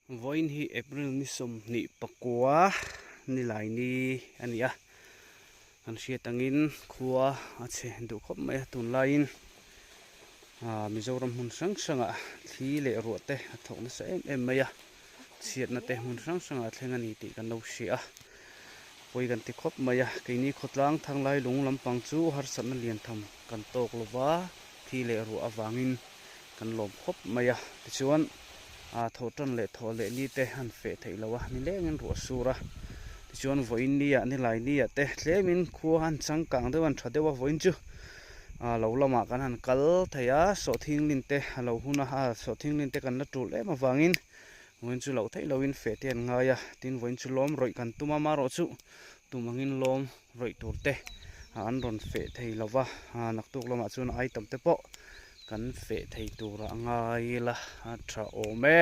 Vawiin hi April ni 29 nilai ni a ni a, kan hriat angin khua a chhe duh khawp mai a tunlaiin Mizoram hmun hrang hrangah thli leh ruah te a thawk nasa em em mai a, chhiatna te hmun hrang hrangah a thleng a ni tih kan lo hria a, pawi kan ti khawp mai a, keini khawtlang thanglai lung lampang chu harsatna lian tham kan tawk lova thi leh ruah avangin kan lawm khawp mai a, tichuan ah thawh tan leh thawh leh ni te han feh theih loh a ni lengin ruah a sur a, tichuan vawiin ni ah nilai ni ah te tlemin khua han changkang deuh a han tha deuh a vawiin chu ah lo lamah kan han kal thei a sawhthinglin te a lo hun a ah sawhthinglin te kan la tul em avangin vawiin chu loh theih lohin feh te an ngai a, tin vawiin chu lawm rawih kan tum a marawh chu tum angin lawm rawih tur te an rawn feh thei lo va, naktuk lamah chuan item te pawh kan feh thei tur a ngai ila a tha awm e.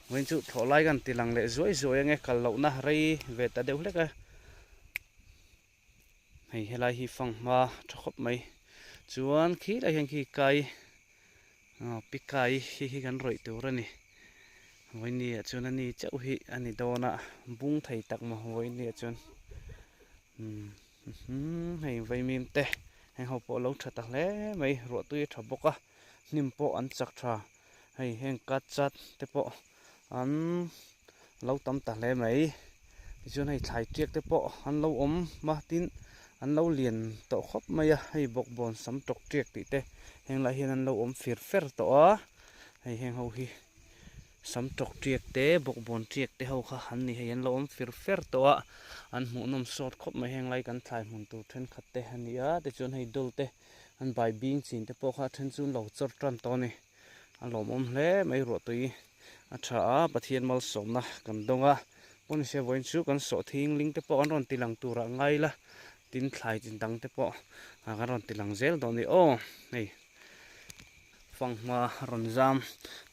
Vawiin chu thlawh lai kan ti lang leh zuai zuai ange kal lohna rei ve ta deuh hlek a, hei helai hi fanghma tha khawp mai chuan khilai hian khi kai Pikai hi hi kan rawih tur a ni. Vawinia chuan a ni chauh hi a ni dawn a, bung thei tak maw vawinia chuan umm hei vaimim te heng ho pawh a lo tha ta hle mai ruahtui a tha bawk a hnim pawh an chak tha hei heng cut chat te pawh an lo tam ta hle mai tichuan hei thlai tiak te pawh an lo awm a tin an lo lian tawh khawp mai a hei bawkbawn sam tawk tiak tih te heng lai hian an lo awm fir fer tawh a hei heng ho hi sam tawk tiak te bawkbawn tiak te ho kha an ni hei an lo awm fir fer tawh a an hmuhnawm sawt khawp mai heng lai kan thlai hmun tur thenkhat te a ni a tichuan hei dawl te an bai bing chin te pawh kha a then chu an lo chawr tan tawh a ni. A lawmawm hle mai ruahtui a tha a Pathian malsawmna kan dawng a pawnise vawiin chu kan sawh thingling te pawh an rawn ti lang turah ngai la tin thlai chin dang te pawh kan rawn ti lang zel dawn a ni aw hei fanghma rawn zam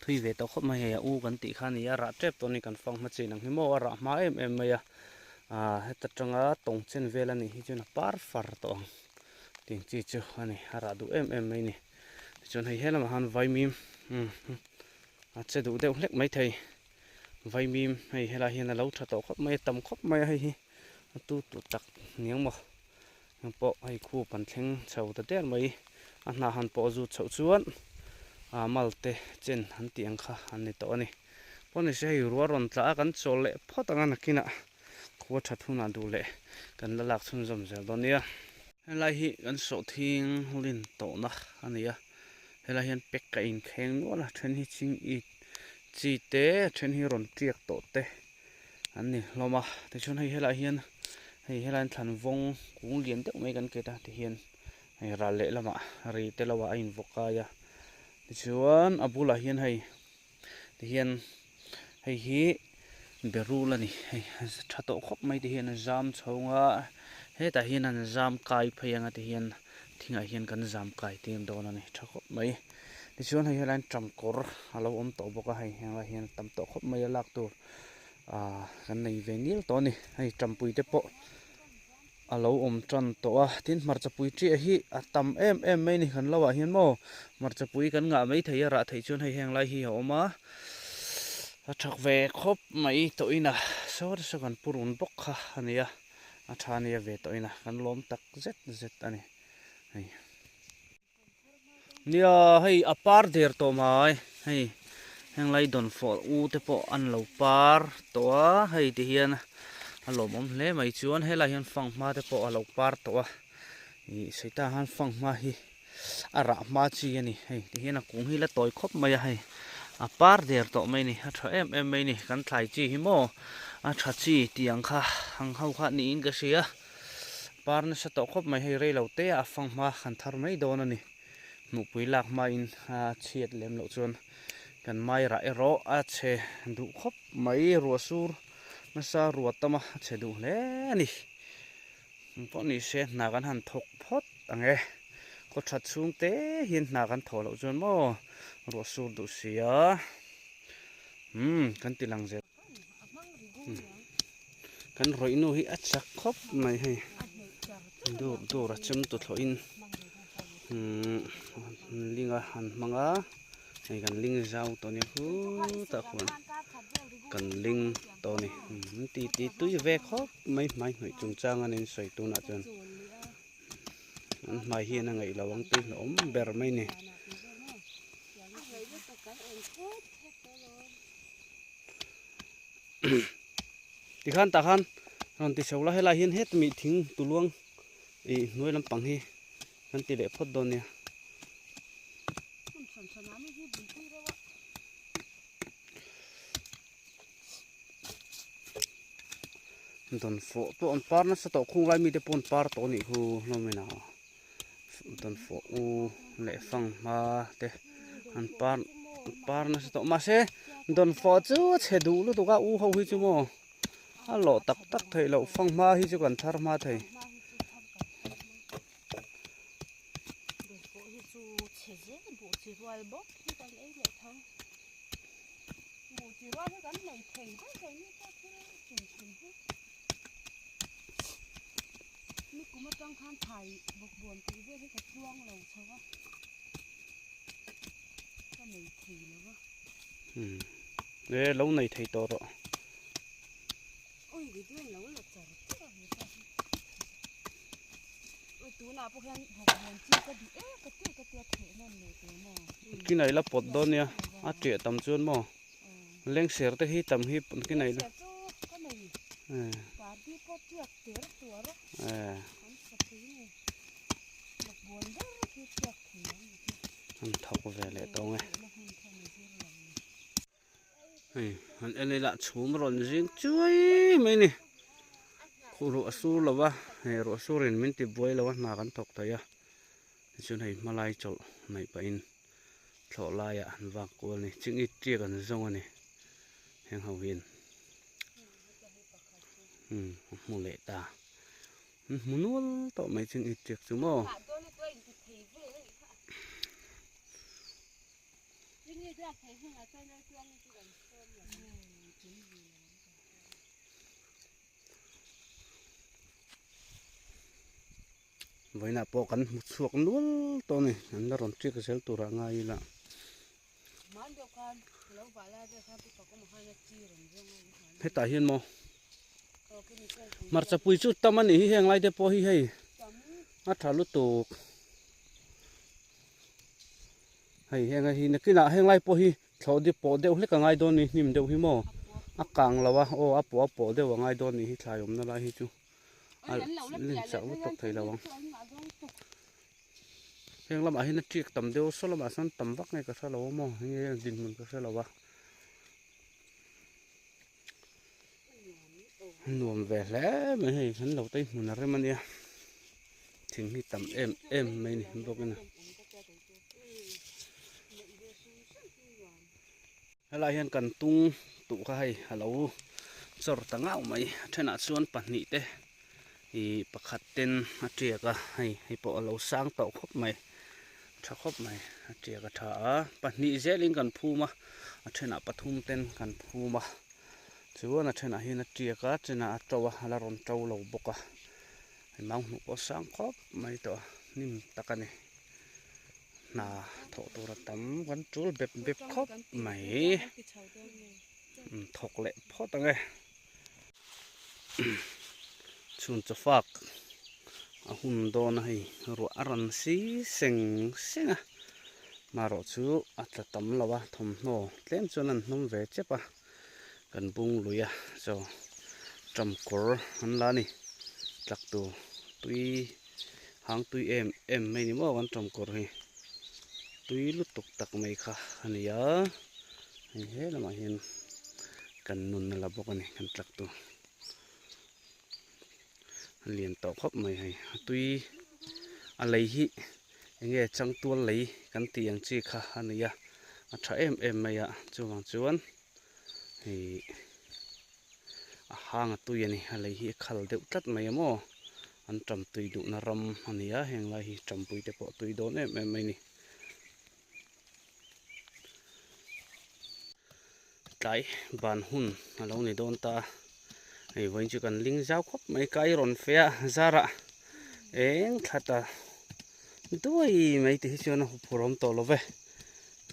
thui ve tawh khawp mai hei a u kan tih kha a ni a rah tep tawh a ni kan fanghma chin ang hi maw a rah hma em em mai a ah heta tanga tawng chen vel a nih hi chuan a par far tawh ang tih chi chu a ni a rah duh em em mai a ni. Tichuan hei he lamah han vaimim a che duh deuh hlek mai thei vaimim hei helai hian a lo tha tawh khawp mai a tam khawp mai a hei hi a tu tu tak niang maw heng pawh hei khup an thleng chho ta der mai a hnah han pawh zut chhoh chuan a mal te chen an tih ang kha an ni tawh a ni pawh ni se hei ruah rawn tla a kan chawl leh phawt ang a nakinah khua that hunah duh leh kan la lak chhunzawm zel dawn nia. Helai hi kan sawhthing lin tawhna a ni a, helai hian pack a inkheng nual a, then hi ching it chi te a then hi rawn tiak tawh te an ni hlawm a, tichuan hei helai hian hei helai hian thlan vawng kung lian deuh mai kan ket a tihian hei ral lehlamah ri te lo ah a invawk kai a, tichuan a bulah hian hei tihian hei hi berul a ni hei tha tawh khawp mai tihian a zam chhawng a hetah hian an zam kai phei anga tihian thingah hian kan zam kai tir dawn a ni tha khawp mai tichuan hei helaiin tangkawr a lo awm tawh bawk a hei helai hian a tam tawh khawp mai a lak tur ah kan nei ve nil tawh a ni hei tampui te pawh. A lo awm tan tawh a, tin hmarcha pui chiah hi a tam em em mai a ni kan lo ah hian maw hmarcha pui kan ngah mai thei a rah theih chuan hei heng lai hi a awm a a thak ve khawp mai tawh in a saw te saw kan pu run bawk kha a ni a a tha nia ve tawh in a kan lawm tak zet zet a ni hei. Nia hei a par der tawh mai hei henglai dawnfawh u te pawh an lo par tawh a hei ti hian a lawmawm hle mai chuan helai hian fanghma te pawh a lo par tawh a ih sawi han fanghma hi a rah hma chi a ni hei ti hian a kung hi la tawi khawp mai a hei a par der tawh mai a ni a tha em em mai a ni kan thlai chi hi maw a tha chi tih ang kha ang ho kha niin ka hria. Par nasa tawh khawp mai hei rei lo te a fang hma kan thar mai dawn a ni. Hmuhpui lak hmain a chhiat lem loh chuan kan mai rah erawh a chhe duh khawp mai ruah sur nasa ruah tam a a chhe duh hle a ni. Engpawh ni se hna kan han thawk phawt ang e. Khaw that chhung te hian hna kan thawh loh chuan maw ruah sur duh sia umm kan ti lang zel. Kan rawih nu hi a chak khawp mai hei dur dur a chem tu thlawh in ling a han hmang a hei kan ling zau tawh nia khutah khuan. Kan ling tawh a ni. An ti ti tui ve khawp mai hmai hnawih chungchang a nin sawi tunah chuan an hmai hian a ngaih lo ang tui hlauhawm ber mai a ni. Tikhan tah khan rawn ti chho la helai hian hetami thing tuluang ih hnuai lampang hi kan ti leh phawt dawn nia. Dawn fawh pawh an par nasa tawh khung lai mite pawh an par tawh anih khu hlawm in a dawn fawh u leh fang hma te an par par nasa tawh mahse dawn fawh chu a chhe duh lutuk a u ho hi chu maw a lawh tak tak theih loh fang hma hi chu kan thar hma thei. E lo nei thei tawh rawh. Kinai la pawt dawn nia a ṭiah tam chuan maw lengser te hi tam hi kinai la an thawk ve leh tawng e. Hei han en ila chhum rawn zing chuai mai a ni khuh ruah a sur lo va hei ruah sur in min ti buai lo a hna kan thawk thei a tichuan hei hmalai chawlh neih pahin thlawh laiah an vak kual a ni chingit tiak an zawng a ni heng ho hian umm a hmu leh ta an hmu nual tawh mai chingit tiak chu maw. Vawiinah pawh kan hmu chhuak nual tawh a ni an la rawn ṭiak zel turah ngai ila. Hetah hian maw hmarcha pui chu tam a nih hi heng lai te pawh hi hei a tha lutuk. Hei heng hi nakinah heng lai pawh hi thlawh dip pawh deuh hlek a ngai dawn ni hnim deuh hi maw a kang lo a aw a pawh a pawh deuh a ngai dawn ni hi thlai awmna lai hi chu a lin chak lutuk thei lo ang heng lamah hian a ṭik tam deuh saw lamah sawn tam vak nge ka hre lo a maw heng hi dinhmun ka hre lo a nuam ve hle mai hei kan lo tei hmun a rem a nia thing hi tam em em mai ni bawk in a helai hian kan tung tuh kha hei a lo chawr ta ngau mai a thenah chuan pahnih te ih pakhat ten a tiak a hei hei pawh a lo sang tawh khawp mai tha khawp mai a tiak a tha a pahnih zelin kan phum a a thenah pathum ten kan phum a chuan a thenah hian a tiak a chenah a to a a la rawn to lo bawk a hei mau hnuh pawh a sang khawp mai tawh a hnim tak a ni hna thawh tur a tam kan tul bep bep khawp mai thawk leh phawt ang e. Chhun chaw fak a hun dawn a hei ruah a rawn si seng seng a marawh chu a tla tam lo a thawmhnaw tlem chuan an hnawm ve chep a kan bung lui a chaw ṭam kawr an la a ni tlak tur tui hang tui em em mai ni maw kan ṭam kawr hi tui lutuk tak mai kha a ni a hei he lamah hian. Kan nun a la bawk a ni kan tlak tu a lian tawh khawp mai hei a tui a lei hi eng nge changtual lei kan tih ang chi kha a ni a a tha em em mai a chuvang chuan hei a hang a tui a ni a lei hi a khal deuh tlat mai a maw an tam tui duhna ram a ni a heng lai hi tampui te pawh tui dawn em em mai a ni. Tlai ban hun a lo ni dawn ta a, hei vawiin chu kan ling zau khawp mai ka i rawn fe a zarah eng thla ta duai mai te hi chuan a huphurh awm tawh lo ve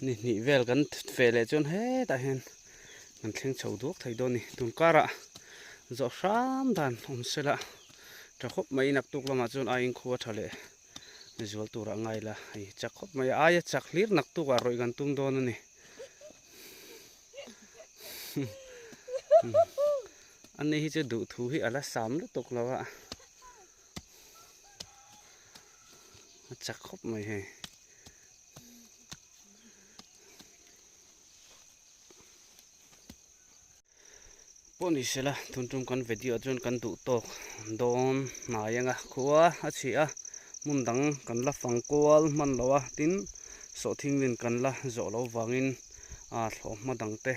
ni hnih vel kan fe leh chuan hetah hian. Kan thleng chho duak thei dawn a ni. Tun karah zawh hram dan awm sela tha khawp mai naktuk lamah chuan aiin khua tha leh zual turah ngai la hei chak khawp mai a aia chak hlir naktukah rawih kan tum dawn a ni. Ani hi chu duhthu hi a la sam lutuk lo a a chak khawp mai hei. Pawh ni sela tun tum kan video chuan kan duh tawk dawn hnai anga khua a chhi a hmun dang kan la fang kual hman lo a tin sawhthing lin kan la zawh loh vangin ah thlawhhma dang te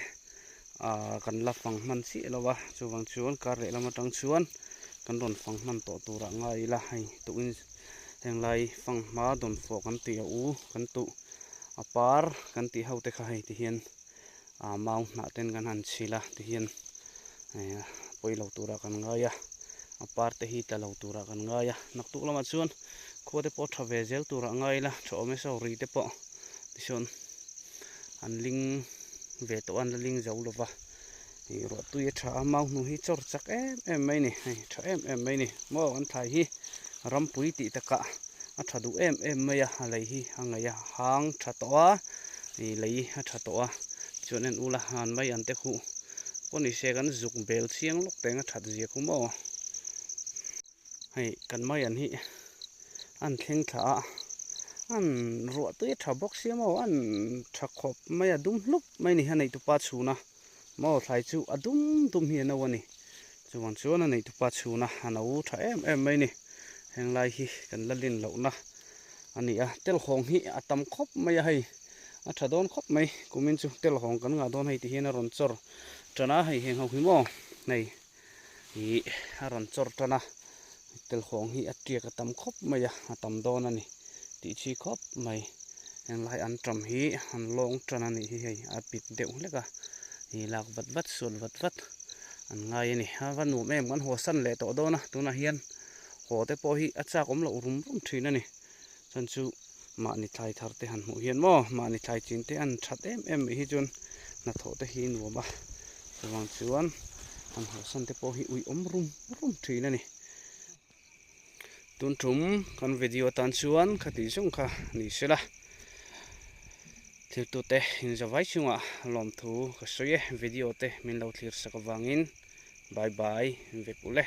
ah kan la fang hman chiah lo a chuvang chuan kar leh lam atang chuan kan rawn fang hman tawh turah ngai ila hei tukin henglai fanghma dawnfawh kan tih a u kan tuh. A par kan tih ho te kha hei ti hian ah mau hnah ten kan han chhil a ti hian eh pawi lo turah kan ngai a a par te hi tla lo turah kan ngai a naktuk lamah chuan khua te pawh tha ve zel turah ngai ila tha awm e saw ri te pawh tichuan an ling ve tawh a an la ling zo lova ih ruah tui a tha a mau hnu hi chawr chak em em mai a ni hei tha em em mai a ni maw an thlai hi rampui tih takah. A tha duh em em mai a, a lei hi a ngaih a hang tha tawh a, ih lei a tha tawh a, chuan en ula han mai an te khuh pawh ni se kan zuk bel chiang lawk teng a that zia khu maw. Hei kan mai an hi an thleng thla a, an ruah tui a tha bawk sia maw, an tha khawp mai a dum hlup mai a ni a neihtupa chhun a maw thlai chu a dum dum hi a no a ni. Chuvang chuan a neihtupa chhuna a no tha em em mai a ni. Heng lai hi kan la lin lohna a ni a, telhawng hi a tam khawp mai a hei, a tha dawn khawp mai. Kumin chu telhawng kan ngah dawn hei ti hian a rawn chawr tan a, hei heng ho hi maw hei ih a rawn chawr tan a, telhawng hi a tiak a tam khawp mai a, a tam dawn a ni tih chi khawp mai. Heng lai an tam hi an lawng tan a nih hi hei a pit deuh hlek a, ih lak vat vat sual vat vat. An ngai a ni. A va nuam em kan haw san leh tawh dawn a, tunah hian haw te pawh hi a chak awm loh rum rum thin a ni. Chuan chu mahni thlai thar te han hmuh hian maw mahni thlai chin te an that em em mai hi chuan hnathawh te hi nuam a, chuvang chuan han haw san te pawh hi ui awm rum rum thin a ni. Tun tum kan video atan chuan khati zawng kha ni sela thiltute inzavai chungah lawmthu ka sawi e video te min lo thlir sak avangin bye bye vek ule.